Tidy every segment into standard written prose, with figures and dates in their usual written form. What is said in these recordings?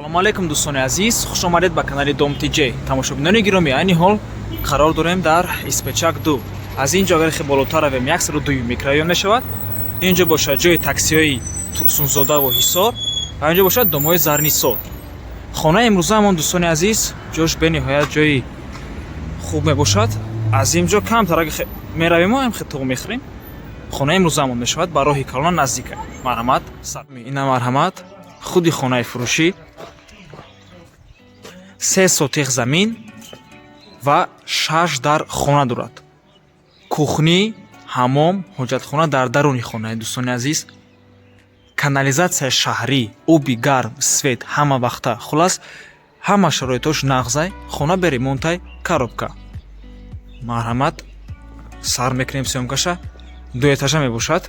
Салому алайкум, дӯстони азиз, хуш омадед ба канали Дом ТJ. Тамошобинони гиромӣ, айни ҳол қарор дорем дар Испечак 2. Аз ин ҷо агар хе болотар равем, 102 микрорайон мешавад. Ин ҷо бошад ҷои таксиҳои Турсунзодаву Ҳисор ва ин ҷо бошад домои Зарнисор. Хонаи имрӯзаамон, дӯстони азиз, ҷош бениҳоят ҷои хуб мебошад. Аз ин ҷо камтар агар меравем, ҳам хе туғ мехӯрем. Хонаи имрӯзаамон мешавад ба роҳи калона наздика. Марҳамат, ина марҳамат, худи хонаи фурӯшӣ, 3 сотих замин ва шаш дар хона дорад. Кухни, ҳамом, ҳоҷатхона дар даруни хонаи, дӯстони азиз. Канализатсияи шаҳрӣ, оби гарм, свет ҳама вақта. Хулас, ҳама шароитош нағзай. Хона бе ремонтай, коробка. Марҳамат, сар мекунем съёмкаша. Ду этажа мебошад.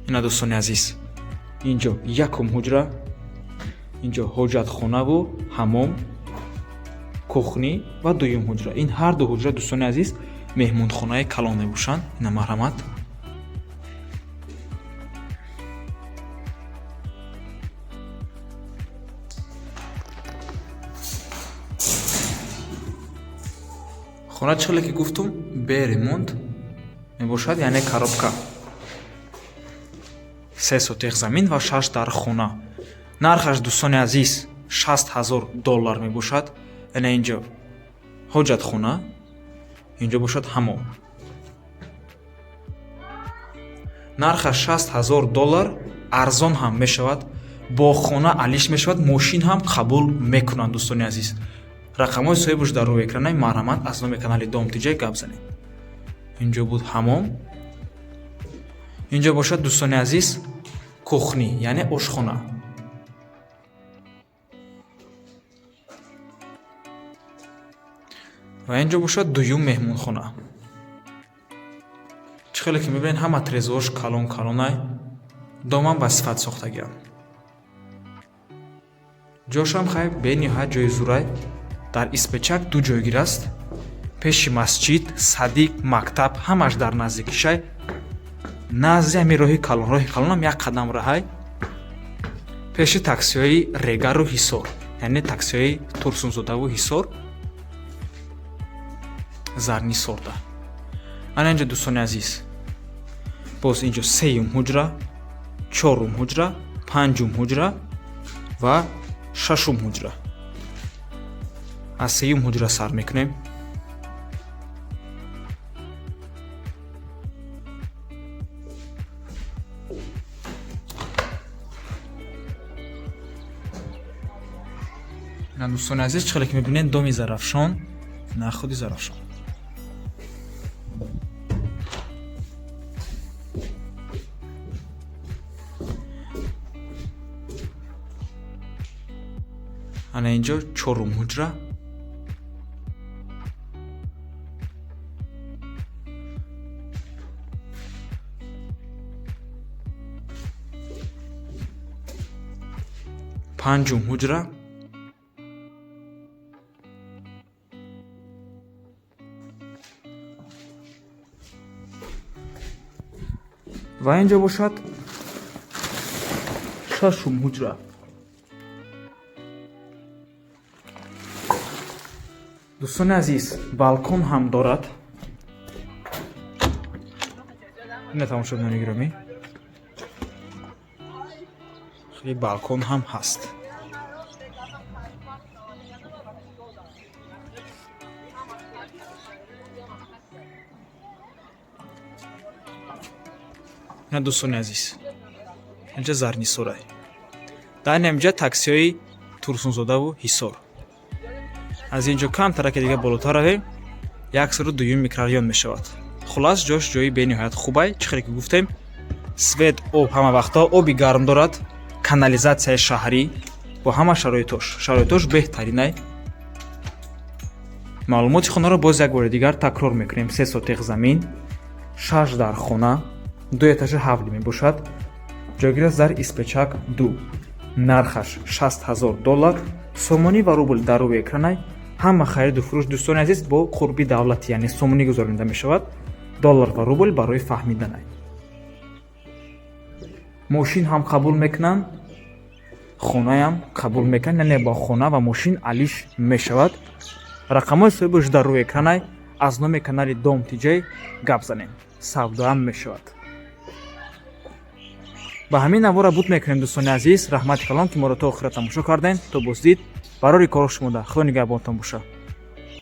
Ина, дӯстони азиз, инҷо якум ҳуҷра, инҷо ҳоҷатхонаву ҳамом, кухни ва дуюм ҳуҷра. Ин ҳар ду ҳуҷра, дӯстони азиз, меҳмонхонаи калон мебошанд. Ина марҳамат. Хона, чӣ хеле ки гуфтум, бе ремонт мебошад, яъне коробка. 3 сотих замин ва шаш дар хона. Нархаш, дӯстони азиз, 60 000 доллар мебошад. Яъне инҷо ҳоҷатхона, инҷо бошад ҳамом. Нархаш 60 000 доллар, арзон ҳам мешавад, бо хона алиш мешавад, мошин ҳам қабул мекунанд, дӯстони азиз. Рақамҳои соҳибаш дар рӯи экранаи. Марҳамат, аз номи канали Дом Тиҷай гап занед. Инҷо буд ҳамом, инҷо бошад, дӯстони азиз, кухни, яъне ошхона. Ва инҷо бошад дуюм меҳмонхона. Чӣ хеле ки мебинед, ҳама трезош калон калонай, домам ба сифат сохтагиам. Ҷошам хай бениҳоят ҷои зурай. Дар Испечак 2 ҷойгир аст. Пеши масҷид, садик, мактаб ҳамаш дар наздикишай. Назди ҳамин роҳи калон, роҳи калонам як қадам раҳай. Пеши таксиҳои Регару Ҳисор, яъне таксиҳои Турсунзодаву Ҳисор, Зарнисорда. Ана инҷо, дӯстони азиз, боз инҷо сеюм ҳуҷра, чорум ҳуҷра, панҷум ҳуҷра ва шашум ҳуҷра. Аз сеюм ҳуҷра сар мекунем. Ина, дӯстони азиз, чӣ хеле ки мебинед, доми Зарафшон, на худи Зарафшон. Ана инҷо чорум ҳуҷра. Панҷум ҳуҷра. Ва инҷо бошад шашум ҳуҷра. Дӯстони азиз, балкон ҳам дорад. Ина, тамошобинони гиромӣ, хеле балкон ҳам ҳаст. Ина, дӯстони азиз, инҷа Зарнисорай. Дар инҷа таксиҳои Турсунзодаву Ҳисор. Аз ин ҷо камтараке дига болотар равем, 102-юм микрорайон мешавад. Хулас, ҷош ҷои бениҳоят хубай. Чӣ хеле ки гуфтем, свет, об ҳама вақтҳо, оби гарм дорад, канализатсияи шаҳрӣ бо ҳама шароитош, шароитош беҳтаринай. Маълумоти хонаро боз як бори дигар такрор мекунем: 3 сотих замин, шаш дар хона, ду этажа ҳавлӣ мебошад. Ҷойгир аст дар Испечак 2. Нархаш 60 000 доллар, сомонӣ ва рубл дар рӯи экранай. Ҳама хариду фурӯш, дӯстони азиз, бо қурби давлатӣ, яъне сомонӣ гузаронида мешавад. Доллар ва рубл барои фаҳмиданай. Мошин ҳам қабул мекунанд, хонаям қабул мекунанд, яъне бо хона ва мошин алиш мешавад. Рақамҳои соҳибаш дар рӯи экранай. Аз номи канали Дом Тиҷай гап занем, савдоам мешавад. Ба ҳамин навора буд мекунем, дӯстони азиз. Раҳмати калон, ки моро то охира тамошо кардем. То боздид, барори кори шумода, Худо нигаҳбонтон боша.